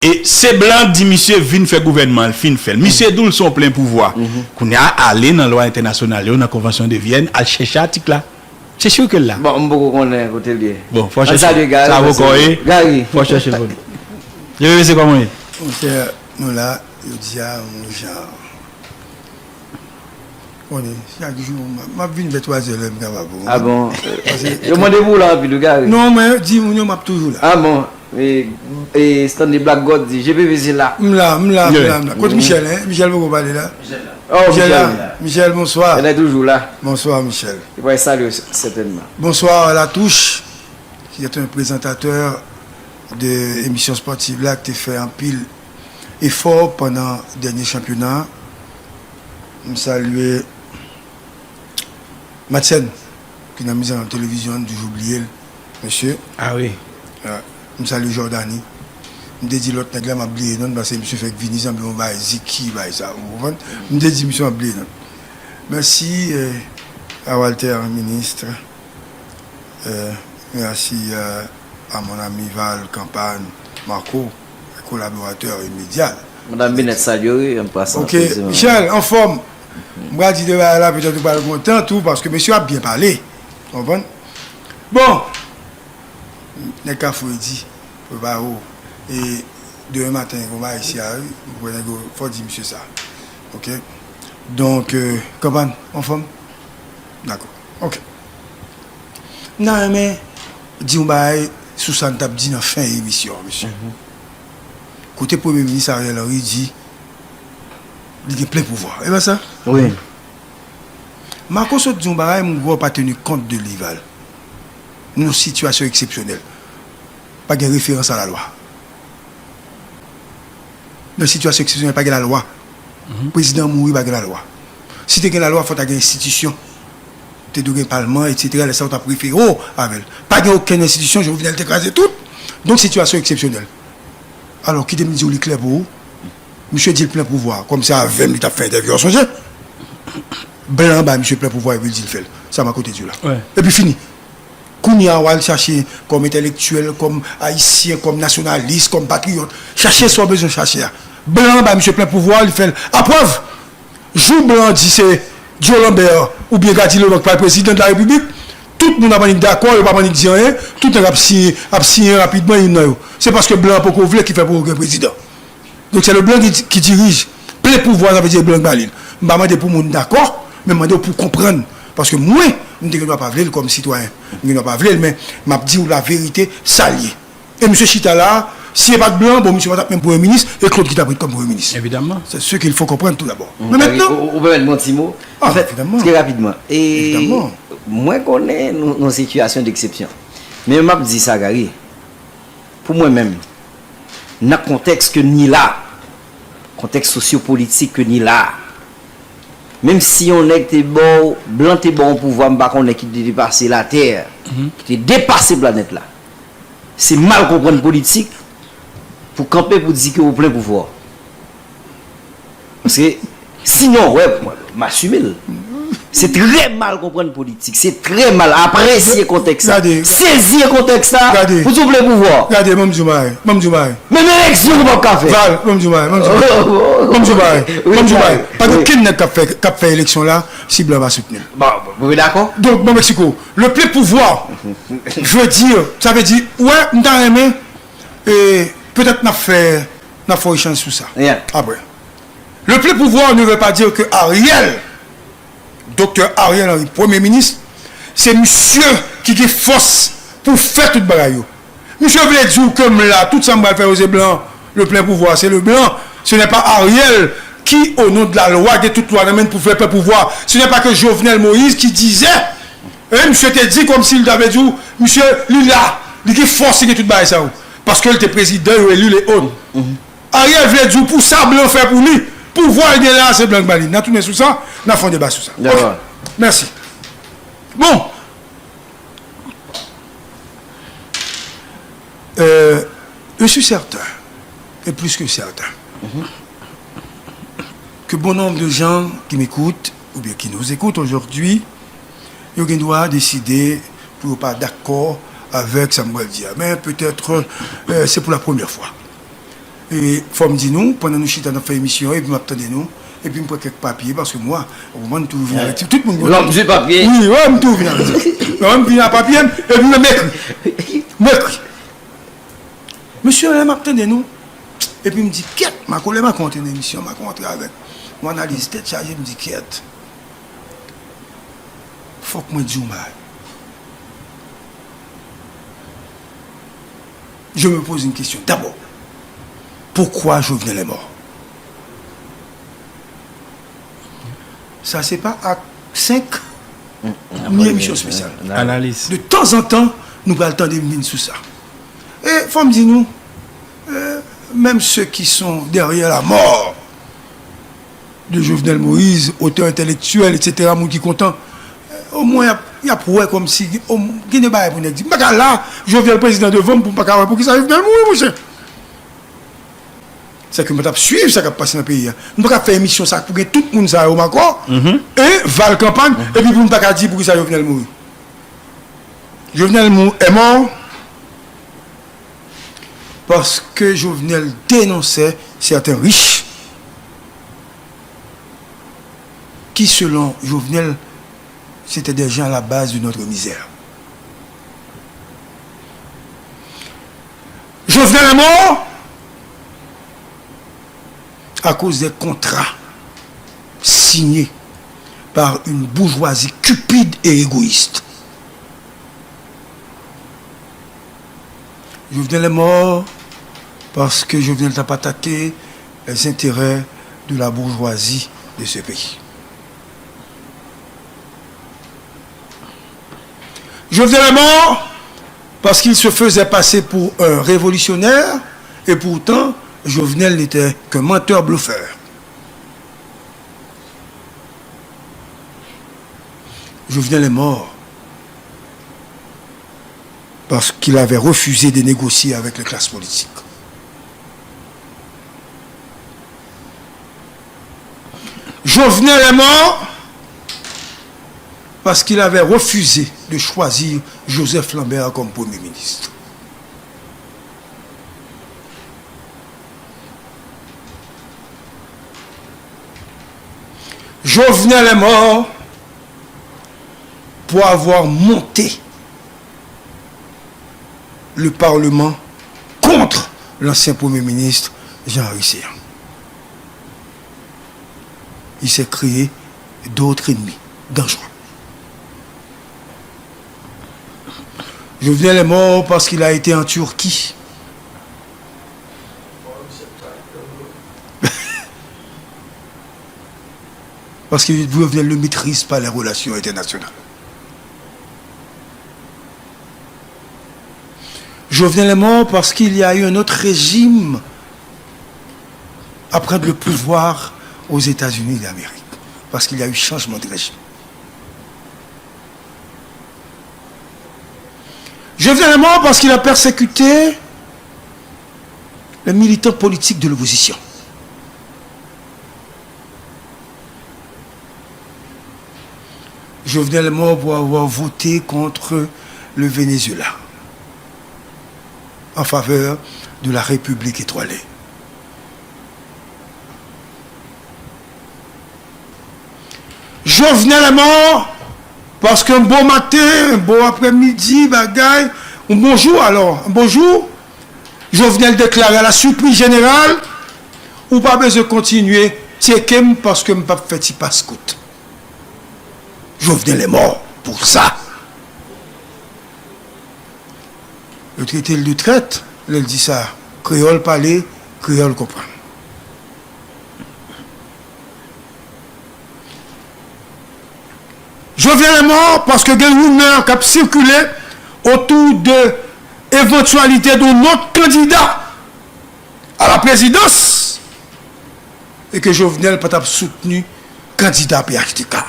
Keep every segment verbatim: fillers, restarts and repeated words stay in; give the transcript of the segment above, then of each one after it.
E se blan di misye vin fè gouvènman, l fin fè l. Misye di w l se yon plen pouvwa. Kounye a, ale nan lwa entènasyonal yo, nan Konvansyon de Vyèn, al chèche atik la. Se sou ke l la. Bon, m poko konnen kote l ye. Bon, fò chèche. Sa avokò ye. Gary. Fò chèche l pou nou. Yo, yo, se kòman ye? Monchè, nou la, yo di a yon jan. Konnen, chak jou, m ap vin vè twazè lè m kapab. Ah bon? Yo mande pou w la anpil, wi, Gary. Non, men di moun yo m ap toujou la. Ah bon? E, e Stanley Black God di, G P V se la. M la, m la, m la, m la. Kote Michel, hein? Michel poko pale la. Michel la. Oh, Michel la. Michel, bonswa. Michel la toujou la. Bonswa, Michel. Li pral salye w sètènman. Bonsoir à La Touche, qui est un présentateur de émission sportive la, ki te fè anpil efò pandan dènye chanpyona. M salye Madsen, ki nan mize nan televizyon, m toujou bliye l, mesye. Ah wi. Ah, m salye Jordany. M te di lòt nèg la m ap bliye non l, paske misye fèk vini, sanble yon bagay Ziki, bagay sa, ou konprann? M te di misye m ap bliye non l. Merci, euh, à Walter, ministre. Euh, merci, euh, à mon ami Val Campagne Marco, collaborateur immédiat. Madame Binette salye w, wi, an pasan. Ok, Michel, anfòm. M pral di de bagay la, petèt ou pral kontan tou, paske mesye ap byen pale. Konprann? Bon, nèg Kafou di, prepare w. E demen maten, gen yon bagay isi a, wi, m kwè nèg yo, fò di misye sa. Ok? Donk, euh, Campagne, anfòm? Dakò. Ok. M ta renmen di yon bagay sou sa n t ap di nan fen emisyon an, mesye. Kote Premye Minis Ariel Henry di li gen plen pouvwa. E pa sa? Wi. Marco sot di yon bagay, m kwè w pa teni kont de li, Val. Nou nan sitiyasyon eksepsyonèl. Pa gen referans a lalwa. Nan sitiyasyon eksepsyonèl, pa gen lalwa. Prezidan an mouri, pa gen lalwa. Si te gen lalwa, fò ta gen enstitisyon. Te dwe gen palman, etsetera. Lè sa, w t ap refere w avè l. Pa gen okenn enstitisyon, Jovenel te kraze tout. Donk, sitiyasyon eksepsyonèl. Alò, kite m di w li klè pou ou. Misye di l plen pouvwa. Kòm se avè m li t ap fè entèvyou a, sonje? Blan an ba misye plen pouvwa epi l di l fè l. Sa Marco te di w la. Epi fini. Kounye a, w al chache kòm entèlektyèl, kòm ayisyen, kòm nasyonalis, kòm patriyòt. Chache sa w bezwen chache a. Blan an ba misye plen pouvwa, li fè l. Aprèv, jou blan an di se Joe Lambert oubyen Gaddy Leblanc k pral prezidan de la repiblik, tout moun ap annik dakò, yo p ap annik di anyen, tout nèg ap siyen, ap siyen rapidman youn nan yo. Se paske blan an poko vle ki fè poko gen prezidan. Donk, se le blan ki, ki dirije. Plen pouvwa, sa vle di blan k ba li l. M pa mande pou moun dakò, men m mande w pou konprann. Paske mwen, m te gen dwa pa vle l kòm sitwayen. M gen dwa pa vle l, men m ap di w laverite, sa l ye. E misye chita la, si e pa t blan, bon, misye pa t ap menm premye minis, e Claude ki t ap ret kòm premye minis. Évidemment. C'est ce qu'il faut comprendre tout d'abord. Men mentnan, ou, ou pèmèt mwen yon ti mo? Anfèt, trè rapidman. E mwen konnen nou, nou sitiyasyon deksepsyon. Men m ap di sa, Gary. Pou mwen menm, nan kontèks ke n ye la, kontèks sosyopolitik ke n ye la, menm si yon nèg te ba w, blan te ba w yon pouvwa, m pa konnen ki te depase latè, ki te depase planèt la. Se mal konprann politik pou kanpe pou di ke ou plen pouvwa. Paske, sinon, wè, m asime l. Se trè mal konprann politik, se trè mal apresye kontèks la. Sezi kontèks la pou di w plen pouvwa. Gade, ban m di w bagay, ban m di w bagay. Menm eleksyon ou p ap ka fè. Val, ban m di w bagay, ban m di w bagay. Ban m di w bagay, ban m di w bagay. Pa gen okenn nèg k ap fè, k ap fè eleksyon la si blan pa soutni l. Bon, bon, bon, dakò. Donk, bon, Meksiko, le plen pouvwa veut dire, sa vle di, wè, m ta renmen, e, petèt n ap fè, n ap fè yon echanj sou sa. Apre. Le plen pouvwa ne veut pas dire que Ariel, Doktè Ariel Henry, premye minis, se misye ki gen fòs pou fè tout bagay yo. Misye vle di w ke m la, tout sa m pral fè yo se blan, le plen pouvwa, se le blan. Ce n'est pas Ariel qui, au nom de la loi, gen tout lwa nan men l pou fè plen pouvwa. Ce n'est pas que Jovenel Moïse qui disait, e misye te di kòmsi l ta vle di w, misye, li la, li gen fòs, li gen tout bagay sa yo. Paske l te prezidan, yo eli l e on. Ariel vle di w pou sa blan fè pou li, pouvwa l gen la, se blan k ba li. N a tounen sou sa, n a fè yon deba sou sa. Ok. Mèsi. Bon. Euh, je suis certain, et plus que certain, que bon nombre de gens qui m'écoutent, ou bien qui nous écoutent aujourd'hui, yo gen dwa deside pou yo pa dakò avèk sa m pral di a. Men petèt, euh, se pou la premyè fwa. E fò m di nou, pandan nou chita n ap fè emisyon an, epi m ap tande nou, epi m pran kèk papye, paske mwa, ou konprann, m toujou vin avèk ti, tout moun konn. Lòm di papye. Wi, wi, m toujou vin avèk ti. Lè m vin a papye m, epi m ekri. M ekri. Mesye, lè m ap tande nou, epi m di, kèt, Marco, lè Marco antre nan emisyon, Marco antre avèk yon analiz tèt chaje, m di, kèt, fòk mwen di yon bagay. Je me pose une question. D'abord, pourquoi Jovenel est mort? Sa se pa ak senk ni emisyon espesyal. Analiz. De tanzantan, nou pral tande m vin sou sa. E fò m di nou, euh, même ceux qui sont derrière la mort de Jovenel Moïse, auteur intellectuel, et cetera, moun ki kontan, omwen y ap, y ap wè kòmsi, gen de bagay pou nèg di. M pa ka la, Jovenel prezidan devan m pou m pa ka wè poukisa Jovenel mouri, monchè. Se ke mwen t ap swiv sa k ap pase nan peyi a. Nou pa ka fè emisyon sa pou gen tout moun sa yo, Marco, e val kanpay, epi pou nou pa ka di poukisa Jovenel mouri. Jovenel mou-, est mort parce que Jovenel dénonçait certains riches qui, selon Jovenel, c'était des gens à la base de notre misère. Jovenel est mort à cause des contrats signés par une bourgeoisie cupide et égoïste. Jovenel est mort parce que Jovenel t ap atake les intérêts de la bourgeoisie de ce pays. Jovenel est mort parce qu'il se faisait passer pour un révolutionnaire et pourtant, Jovenel n'était qu'un menteur bluffeur. Jovenel est mort parce qu'il avait refusé de négocier avec les classes politiques. Jovenel est mort parce qu'il avait refusé de choisir Joseph Lambert comme Premier ministre. Jovenel est mort pour avoir monté le Parlement contre l'ancien Premier ministre Jean-Henry Céant. Il s'est créé d'autres ennemis dangereux. Jovenel est mort parce qu'il a été en Turquie. Parce que Jovenel ne maîtrise pas les relations internationales. Jovenel est mort parce qu'il y a eu un autre régime à prendre le pouvoir aux États-Unis d'Amérique. Parce qu'il y a eu changement de régime. Jovenel est mort parce qu'il a persécuté les militants politiques de l'opposition. Jovenel est mort pour avoir voté contre le Venezuela, en faveur de la République étoilée. Jovenel est mort parce qu'un beau matin, un beau après-midi, bagay, un bonjour alors, un bonjour, Jovenel déclare à la surprise générale, ou pa bezwen kontinye tcheke m paske m p ap fè ti paskout. Jovenel est mort pour ça. Yo trete l de trèt lè l di sa. Kreyòl pale, kreyòl konprann. Jovenel est mort paske gen rimè k ap sikile otou de evantyalite de yon lòt kandida a la prezidans e ke Jovenel pa t ap soutni kandida P H T K.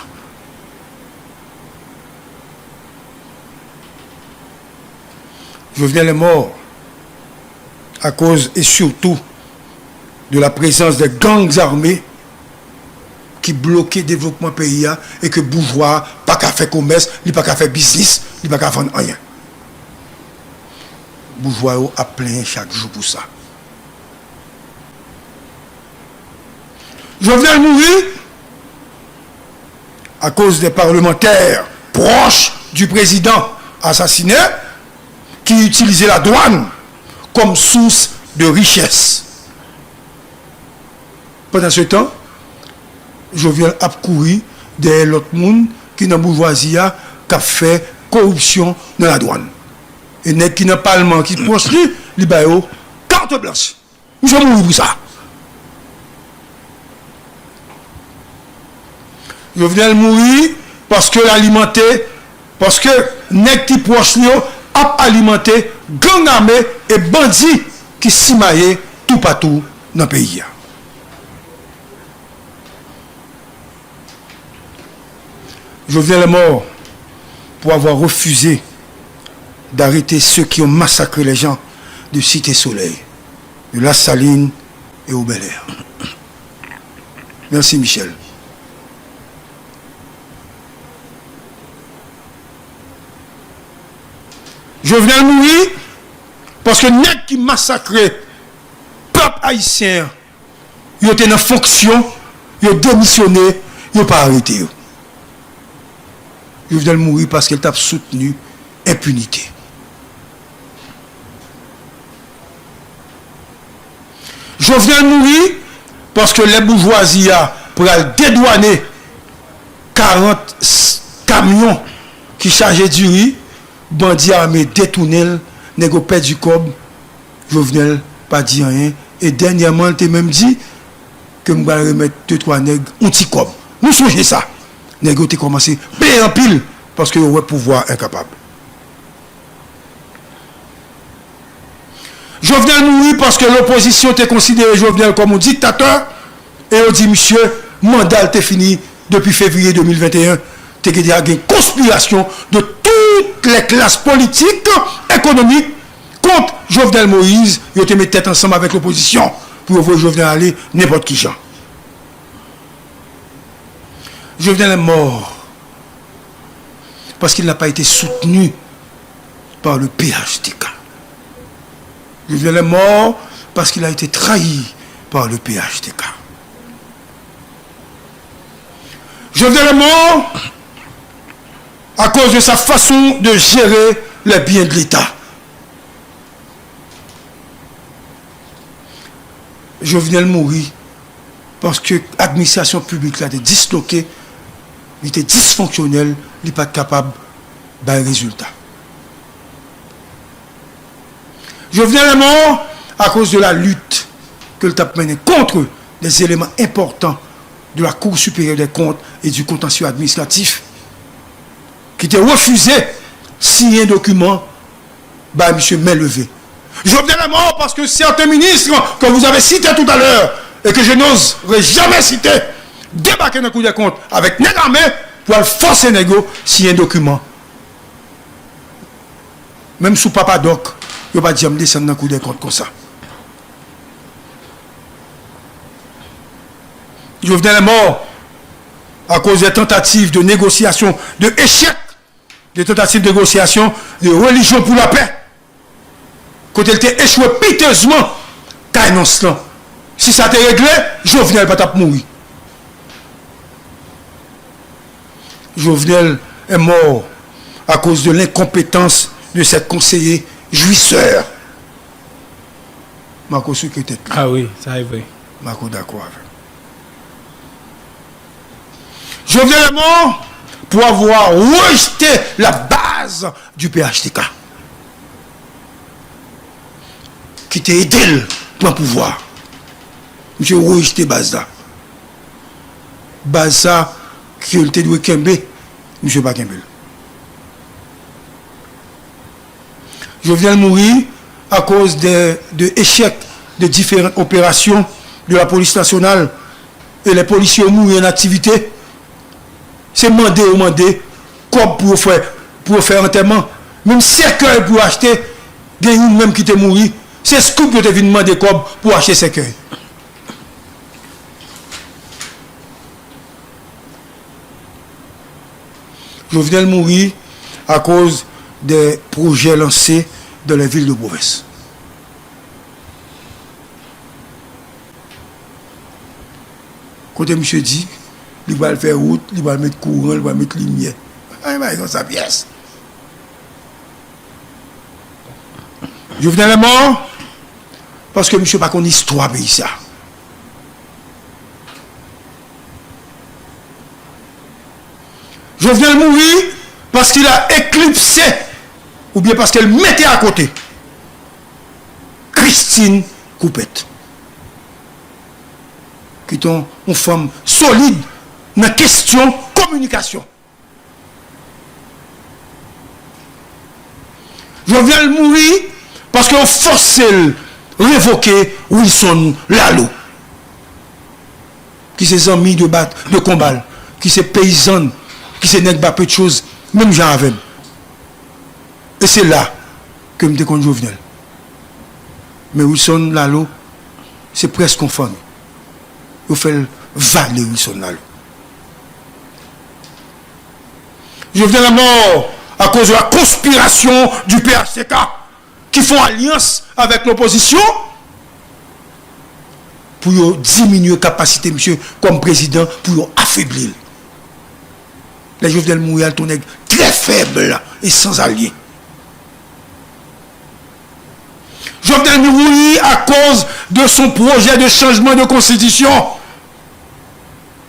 Jovenel est mort à cause et surtout de la présence des gangs armés ki bloke devlopman peyi a e ke boujwa a pa ka fè komès, li pa ka fè biznis, li pa ka vann anyen. Boujwa yo ap plenyen chak jou pou sa. Jovenel mouri akoz de parlemantè pwòch di prezidan asasinen ki itilize ladwàn kòm sous de richès. Pandan se tan, Jovenel ap kouri dèyè lòt moun ki nan boujwazi a k ap fè koripsyon nan ladwàn. E nèg ki nan palman ki pwòch li, li ba yo kat blanch. Misye mouri pou sa. Jovenel mouri paske l alimante, paske nèg ki pwòch li yo ap alimante gang ame e bandi ki simaye toupatou nan peyi a. Jovenel est mort pour avoir refusé d'arrêter ceux qui ont massacré les gens de Cité Soleil, de La Saline et au Bel Air. Merci, Michel. Jovenel mouri paske nèg ki masakre pèp ayisyen an, yo te nan fonksyon, yo demisyone, yo pa arete yo. Jovenel mouri paske l t ap soutni enpinite. Jovenel mouri paske lè boujwazi a pral dedwane karant kamyon ki chaje diri, bandi ame detounen l, nèg yo pèdi kòb, Jovenel pa di anyen. E dènyèman, l te menm di ke m pral remèt de twa nèg yon ti kòb. Nou sonje sa. Nèg yo te kòmanse peye anpil paske yo wè pouvwa a enkapab. Jovenel mouri paske lopozisyon te konsidere Jovenel kòm yon diktatè e yo di misye manda l te fini depi fevriye de mil venteyen. Te gen, te gen konspirasyon de tout lè klas politik, ekonomik kont Jovenel Moïse. Yo te met tèt ansanm avèk lopozisyon pou yo voye Jovenel ale nenpòt ki jan. Jovenel est mort parce qu'il n'a pas été soutenu par le P H T K. Jovenel est mort parce qu'il a été trahi par le P H T K. Jovenel est mort à cause de sa façon de gérer les biens de l'État. Jovenel mouri paske administrasyon piblik la te disloke, li te disfonksyonèl, li pa t kapab bay rezilta. Jovenel est mort à cause de la lutte ke l t ap mennen contre des éléments importants de la Cour supérieure des comptes et du contentieux administratif ki te refize siyen dokiman bay misye men leve. Jovenel est mort parce que certains ministres que vous avez cités tout à l'heure et que je n'oserai jamais citer débarqué nan Cour des comptes avec nèg ame pou al fòse nèg yo siyen dokiman. Menm sou Papa Doc, yo pa t janm desann nan Cour des comptes konsa. Jovenel est mort à cause des tentatives de négociation, de échec de tentative de négociation de religion pour la paix, kote l te echwe pitezman kay Nons lan. Si sa te regle, Jovenel pa t ap mouri. Jovenel est mort à cause de l'incompétence de ses conseillers jouisseurs. Marco, sou ke tèt li. Ah wi, sa e vre. Marco dakò avè m. Jovenel est mort pour avoir rejeté la base du P H T K ki te ede l pran pouvwa. Misye rejte baz la. Baz sa ke l te dwe kenbe, misye pa kenbe l. Jovenel mouri akoz de, de echèk de diferan operasyon de la polis nasyonal e lè polisye yo mouri an aktivite. Se mande yo mande kòb pou yo fè, pou yo fè antèman. Menm sèkèy pou yo achte, gen youn menm ki te mouri. Se Scoop yo te vin mande kòb pou achte sèkèy. Jovenel mouri akoz de pwojè lanse dans les villes de province. Kote misye di, li pral fè wout, li pral met kouran, li pral met limyè. Ay, bay konsa pyès. Jovenel est mort paske misye pa konn istwa peyi sa. Jovenel mouri paske l a eklipse, oubyen paske l mete akote Christine Coupet, ki te yon fanm solid nan kesyon kominikasyon. Jovenel mouri paske yo fòse l revoke Wilson Lalo, ki se zanmi de bat, de konba l, ki se peyizann, ki se nèg Bapetchoz, menm jan avè m. E se la ke m te konn Jovenel. Men Wilson Lalo, se prèske yon fanmi. Yo fè l vale Wilson Lalo. Jovenel est mort à cause de la conspiration du P H T K, ki fè yon alyans avèk lopozisyon pou yo diminye kapasite misye kòm prezidan, pou yo afebli l. Lè Jovenel mouri a, l te yon nèg trè fèb e san alye. Jovenel mouri à cause de son projet de changement de constitution.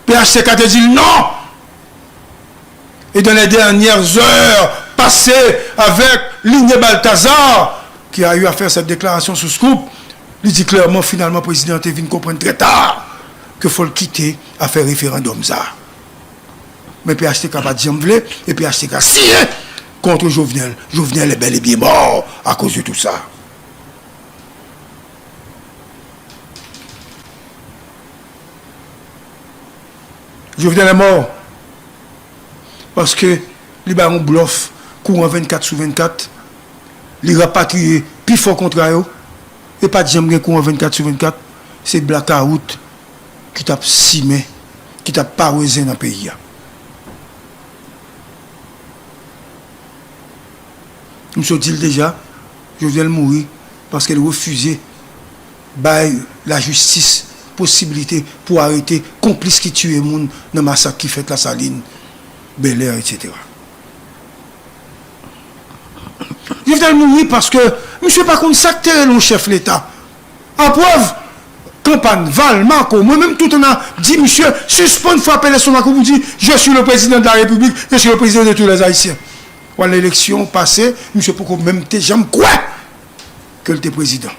P H T K te di l non. Et dans les dernières heures passées avec Liné Balthazar, qui a eu à faire cette déclaration sou Scoop, li di klèman, finalman, prezidan te vin konprann trè ta ke fò l kite afè referandòm sa. Men P H T K pa t janm vle, e P H T K siyen contre Jovenel. Jovenel est bel et bien mort à cause de tout ça. Jovenel est mort paske li bay yon blòf kouran vennkat sou vennkat, li rapatriye pifò kontra yo, e pa t janm gen kouran vennkat sou vennkat, se blakawout ki t ap simen, ki t ap parezen nan peyi a. M sot di l deja, Jovenel mouri paske l refize bay lajistis posiblite pou arete konplis ki tiye moun nan masak ki fèt Lasalin, Bèlè, etsetera. Jovenel mouri paske misye pa konn sa k te rele yon chèf leta. Aprèv kanpay Val, Marco, mwen menm toutan ap di misye, sispann frape lestomak ou pou di, je suis le président de la République, je suis le président de tous les Haïtiens. Wè, lè eleksyon pase, misye poko menm te janm kwè ke l te prezidan.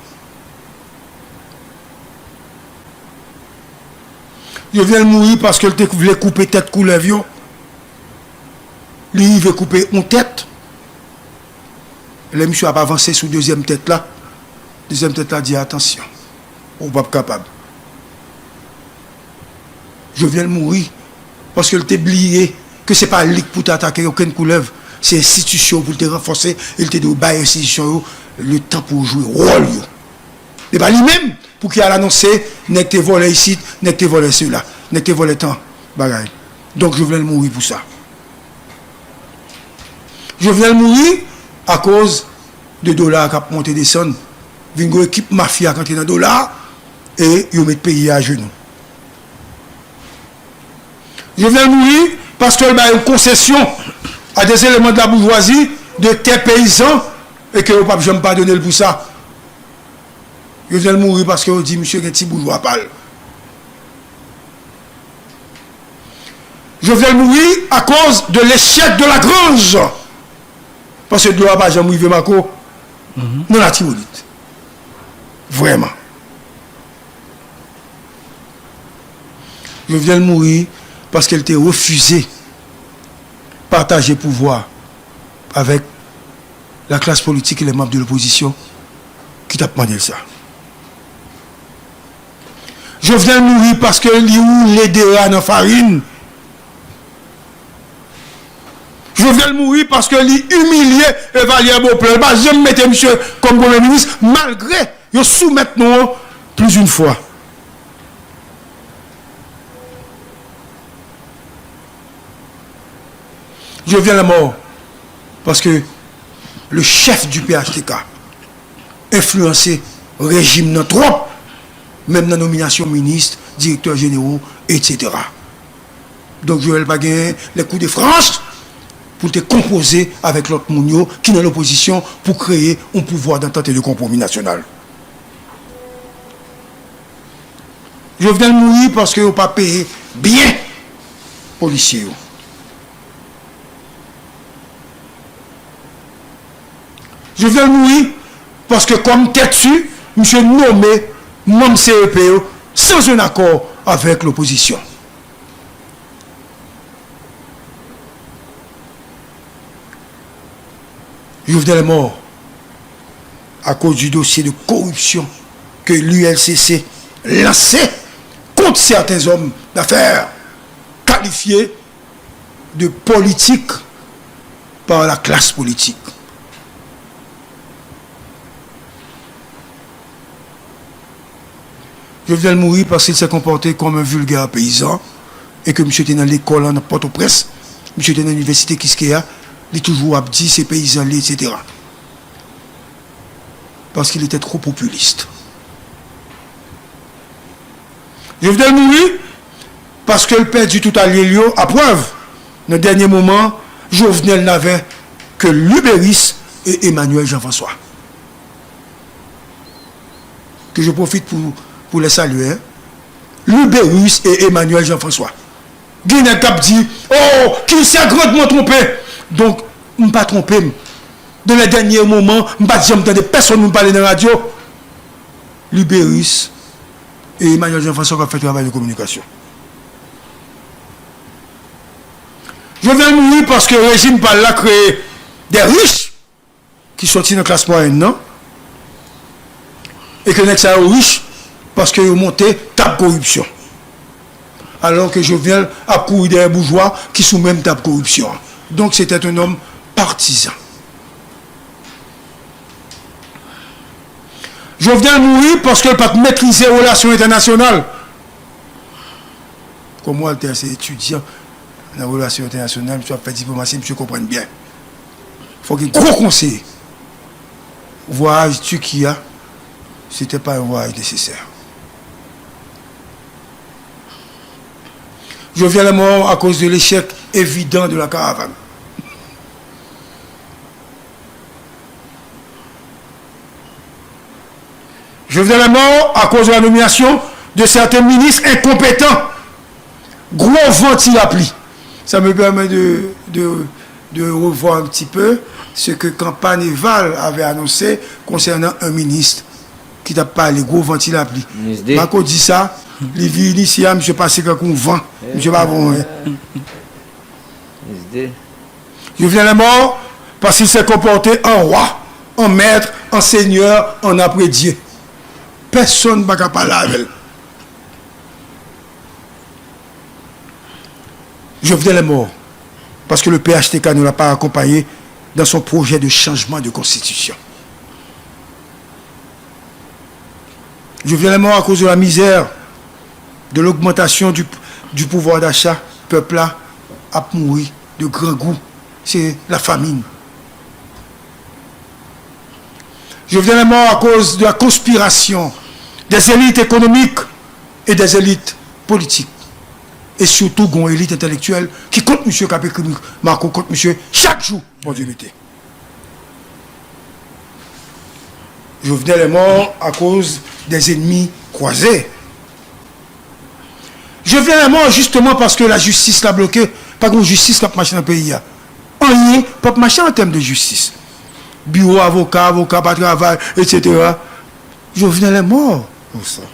Jovenel mouri paske l te vle koupe tèt koulèv yo. Li rive koupe yon tèt. Lè misye ap avanse sou dezyèm tèt la, dezyèm tèt la di, atansyon, ou p ap kapab. Jovenel mouri paske l te bliye ke se pa li k pou t atake okenn koulèv, se enstitisyon pou l te ranfòse, e l te dwe bay enstitisyon yo letan pou yo jwe wòl yo. E pa li menm pou ki al anonse nèg te vòlè isit, nèg te vòlè sila, nèg te vòlè tan bagay. Donk Jovenel mouri pou sa. Jovenel mouri akoz de dola k ap monte desann. Vin gon ekip mafya k antre nan dola e yo met peyi a ajenou. Jovenel mouri paske l bay yon konsesyon a des éléments de la bourgeoisie de tè peyizan e ke yo p ap janm padone l pou sa. Jovenel mouri paske yo di misye gen ti boujwa pa l. Jovenel mouri akoz de l'échec de Lagrange. Paske dlo a pa janm rive Mako nan Latibonit. Vrèman. Jovenel mouri paske l te refize pataje pouvwa avèk laklas politik e lè manm de lopozisyon ki t ap mande l sa. Jovenel mouri paske li woule dera nan farin. Jovenel mouri paske li imilye Evalière Beauplan. Li pa janm mete misye kòm premye minis, malgre yo soumèt nou an plus d'une fois. Jovenel est mort paske le chèf du P H T K enfliyanse rejim nan twòp. menm nan nominasyon minis, direktè jenewo, etsetera. Donk, Jovenel pa genyen les coups de franche pou l te konpoze avèk lòt moun yo ki nan lopozisyon pou kreye yon pouvwa dantant e de konpwomi nasyonal. Jovenel mouri paske yo pa peye byen polisye yo. Jovenel mouri paske kòm tèt si, misye nonmen manm C E P yo sans un accord avec l'opposition. Jovenel est mort à cause du dossier de corruption que l'U L C C lançait contre certains hommes d'affaires qualifiés de politiques par la classe politique. Jovenel mouri paske l se konpòte kòm yon vilgè peyizan e ke misye te nan lekòl an Pòtoprens, misye te nan inivèsite Kiskeya, li toujou ap di se peyizan li, etsetera. Parce qu'il était trop populiste. Jovenel mouri paske l pèdi tout alye l yo, aprèv, nan dènye moman, Jovenel n'avait que Luberice et Emmanuel Jean-François. Que je profite pour, pour les saluer, hein. Luberice et Emmanuel Jean-François. Gen nèg k ap di, oh, qu'il s'est grandement trompé. Donk, m pa twonpe m. Dans les derniers moments, m pa t janm tande pèsonn moun pale nan radyo. Luberice e Emmanuel Jean-François k ap fè travay de kominikasyon. Jovenel mouri paske rejim pa l la kreye de rich ki sòti nan klas mwayèn nan, e ke nèg sa yo rich paske yo monte tab koripsyon. Alò ke Jovenel ap kouri dèyè boujwa ki sou menm tab koripsyon an. Donk, se te yon nonm patizan. Jovenel mouri paske l pa t metrize relasyon entènasyonal. Kòm Walter se etidyan nan relasyon entènasyonal, misye ap fè diplomasi, misye konprann byen. Fòk gen gwo konseye. Vwayaj Tiki a, se te pa yon vwayaj nesesè. Jovenel est mort à cause de l'échec évident de la caravane. Jovenel est mort à cause de la nomination de certains ministres incompétents. Gwo van ti lapli. Ça me permet de, de, de revoir un petit peu ce que Campaneval avait annoncé concernant un ministre ki t ap pale gwo van ti lapli. Marco di sa, li vini isi a, misye pase tankou yon van. Misye pa bon, hein. Jovenel est mort parce qu'il s'est comporté en roi, en maître, en seigneur, en après-dieu. Pèsonn pa ka pale avè l. Jovenel est mort parce que le P H T K ne l'a pas accompagné dans son projet de changement de constitution. Jovenel est mort à cause de la misère, de l'augmentation du, du pouvoir d'achat. Pèp la ap mouri de grangou. Se la famine. Jovenel est mort à cause de la conspiration des élites économiques et des élites politiques. E sitou, gon elit entèlektyèl ki kont misye, k ap ekri Marco kont misye chak jou Bondye mete. Jovenel est mort à cause des ennemis croisés. Jovenel est mort justement parce que la justice la bloqué. Pa gen jistis k ap mache nan peyi a. Anyen p ap mache an tèm de jistis. Biwo avoka, avoka pa travay, etsetera. Jovenel est mort pour ça.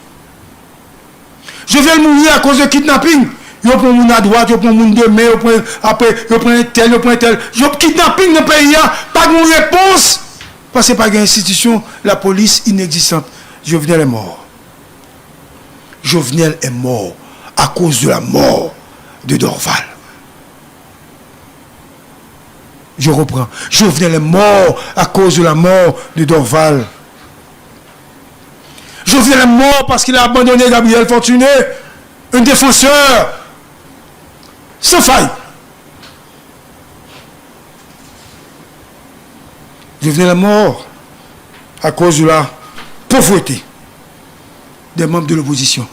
Jovenel mouri akoz de kidnaping. Yo pran moun adwat, yo pran moun de men, yo pran, apre, yo pran entèl, yo pran entèl. Yo kidnaping nan peyi a, pa gen repons. Paske pa gen enstitisyon, lapolis inegzistan. Jovenel est mort. Jovenel est mort à cause de la mort de Dorval. Je reprends. Jovenel est mort à cause de la mort de Dorval. Jovenel est mort parce qu'il a abandonné Gabriel Fortuné, un défenseur sans faille. Jovenel est mort à cause de la pauvreté. des membres de l'opposition.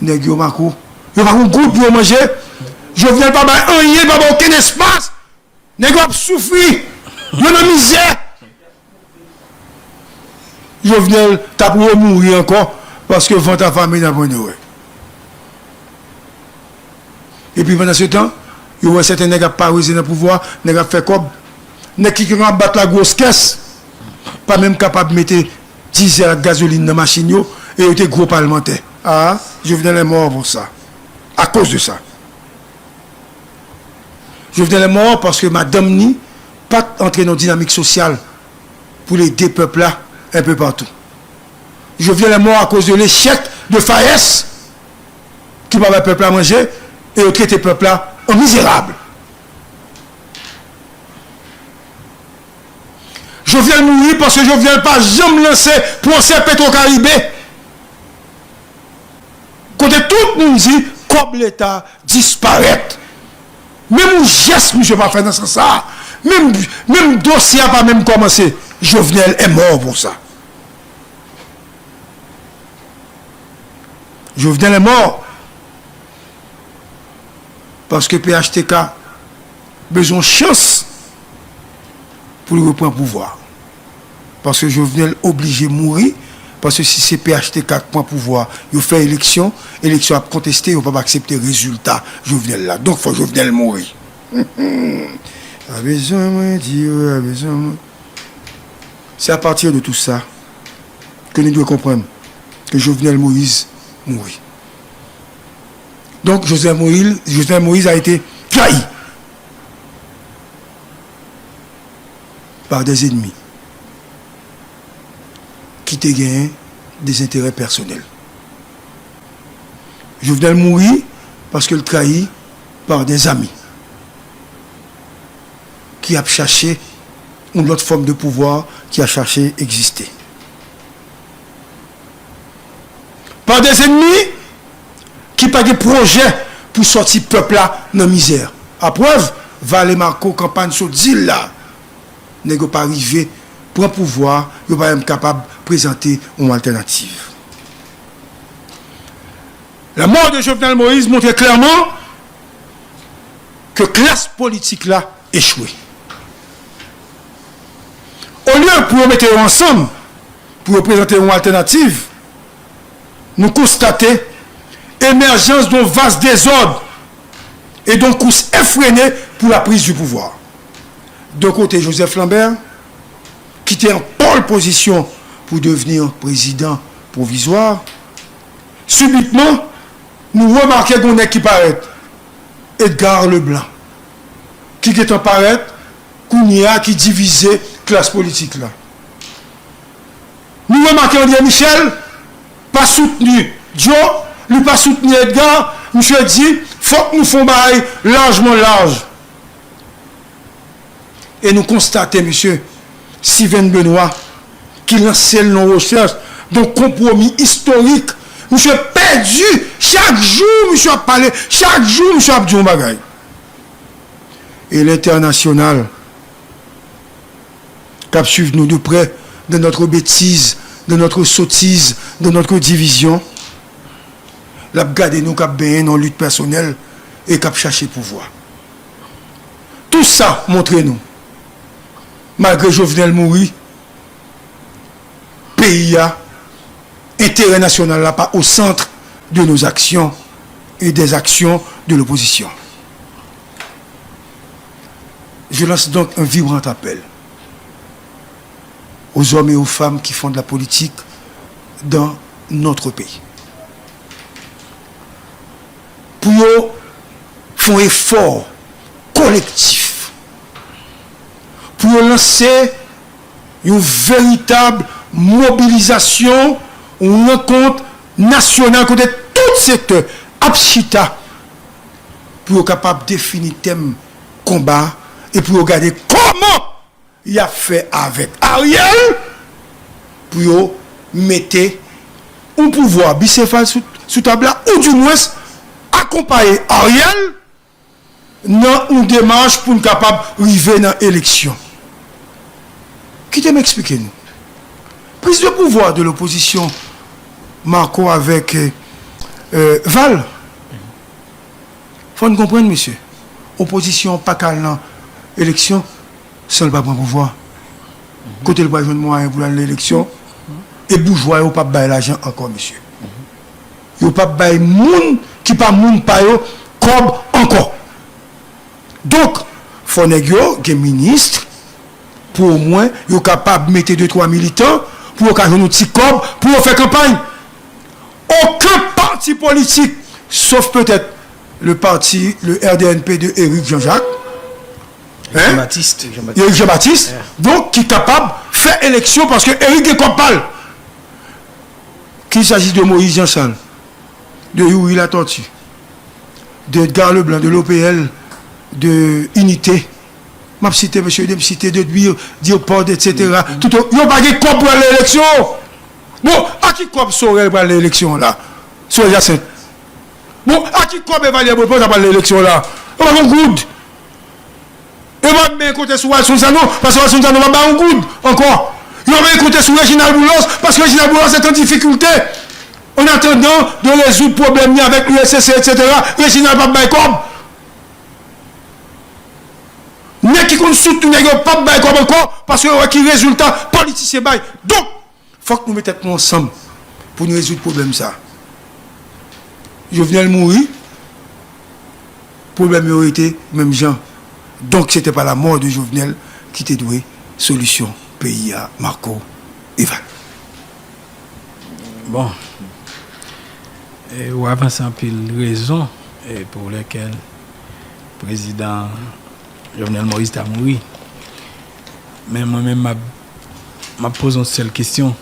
Nèg yo mako. Yo pa gon goud pou yo manje. Jovenel pa bay anyen, pa bay okenn espas. Nèg yo ap soufri. Yo nan mizè. Jovenel t ap remouri ankò paske vant afame nan pwen de wè. Epi pandan se tan, yo wè sèten nèg ap pareze nan pouvwa, nèg ap fè kòb. Nèg ki gentan ap bat lagwos kès, pa menm kapab mete dizèl ak gazolin nan machin yo, e yo te gwo palmantè. Ah, Jovenel est mort pour ça. À cause de ça. Jovenel est mort paske madanm ni pa t antre nan dinamik sosyal pou l ede pèp la enpe patou. Jovenel est mort à cause de l'échec de FAES ki pa bay pèp la manje e yo trete pèp la an mizerab. Jovenel mouri paske Jovenel pa janm lanse pwosè Petwokaribe. Kote tout moun di kòb Leta disparèt. Menm yon jès misye pa fè nan sans sa. Menm, menm dosye a pa menm kòmanse. Jovenel est mort pour ça. Jovenel est mort paske P H T K bezwen chans pou l reprann pouvwa. Paske Jovenel oblije mouri, paske si se P H T K k pran pouvwa, yo fè eleksyon, eleksyon ap konteste, yo p ap aksepte rezilta Jovenel la. Donk fò Jovenel mouri. Pa bezwen mwen di yo, pa bezwen mwen. C'est à partir de tout ça que nous devons comprendre que Jovenel Moïse mourit. Donc Jovenel Moïse, Jovenel Moïse a été trahi par des ennemis qui te genyen des intérêts personnels. Jovenel mouri paske l trayi par des amis ki ap chache yon lòt fòm de pouvwa ki ap chache egziste. Par des ennemis ki pa gen pwojè pou sòti pèp la nan mizè. Aprèv, Vale Marco kanpay sot di l la, nèg yo pa rive pran pouvwa, yo pa menm kapab prezante yon altènativ. La mort de Jovenel Moïse montre clairement que klas politik la echwe. Olye pou yo mete yo ansanm pou yo prezante yon altènativ, nou konstate emèjans yon vas dezòd e yon kous efrene pou la prise du pouvoir. De kote Joseph Lambert, ki te an pole position pou devni prezidan pwovizwa, sibitman, nou remake yon nèg ki parèt, Edgar Leblanc, ki gentan parèt kounye a, ki divize klas politik la. Nou remake André Michel pa soutni Joe, li pa soutni Edgar, misye di fòk nou fè yon bagay lajman laj. E nou konstate misye Steven Benoît ki lanse l nan rechèch yon konpwomi istorik. Misye pèdi, chak jou misye ap pale, chak jou misye ap di yon bagay. Et l'international k ap swiv nou de prè dans notre bêtise, dans notre sottise, dans notre division, l ap gade nou k ap benyen nan lit pèsonèl e k ap chache pouvwa. Tout sa montre nou, malgre Jovenel mouri, peyi a, enterè nasyonal la pa au centre de nos actions et des actions de l'opposition. Je lance donc un vibrant appel aux hommes et aux femmes qui font de la politique dans notre pays. Pou yo fè yon efò kolektif, pou yo lanse yon veritab mobilizasyon, yon rankont nasyonal kote tout sektè ap chita pou yo kapab defini tèm konba e pou yo gade kòman y ap fè avèk Ariel pou yo mete yon pouvwa bisefal sou, sou tab la, oudimwens akonpaye Ariel nan yon demach pou n kapab rive nan eleksyon. Kite m eksplike nou. Prise de pouvoir de l'opposition Marco avèk euh, euh, Val. Fò n konprann, mesye. Opozisyon an pa ka al nan eleksyon san l pa pran pouvwa. Kote l pral jwenn mwayen pou l al nan eleksyon? E boujwa yo p ap bay lajan ankò, mesye. Yo p ap bay moun ki pa moun pa yo kòb ankò. Donk, fò nèg yo gen minis pou omwen yo kapab mete de twa militan pou yo ka jwenn yon ti kòb pou yo fè kanpay. Okenn pati politik, sof petèt le parti, le R D N P de Eric Jean-Jacques, hein? Jean-Baptiste. Eric Jean-Baptiste, donk ki kapab fè eleksyon paske Eric gen kòb pa l. Qu'il s'agisse de Moïse Jean Charles, de Youri Latortue, de Edgar Leblanc, de l'O P L, de Unité. M ap site mesye, m site de Dwyer, Dierport, et cetera. Tout yo, yo pa gen kòb pou al nan eleksyon. Bon, a ki kòb Sorel pral nan eleksyon la? Sorel Jacinthe. Bon, a ki kòb Evalière Beauplan pral nan eleksyon la? Yo pa gen goud. Yo pa menm konte sou Walson Sanon, paske Walson Sanon pa bay yon goud ankò. Yo pa menm konte sou Reginald Boulos, paske Reginald Boulos est en difficulté. En attendant de résoudre pwoblèm li avèk U S C C, et cetera, Reginald pa bay kòb. Nèg ki konn soutni nèg yo p ap bay kòb ankò, paske yo wè ki rezilta politisyen bay. Donk, fòk nou met tèt nou ansanm pou nou rezoud pwoblèm sa. Jovenel mouri, pwoblèm yo rete menm jan. Donk, se te pa la mort de Jovenel ki te dwe solisyon peyi a, Marco Eval. Bon, e, ou avanse anpil rezon e, pou lèkèl prezidan Jovenel Moïse ta mouri. Men mwen menm, m ap, m ap poze yon sèl kesyon.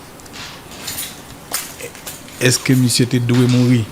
Èske misye te dwe mouri?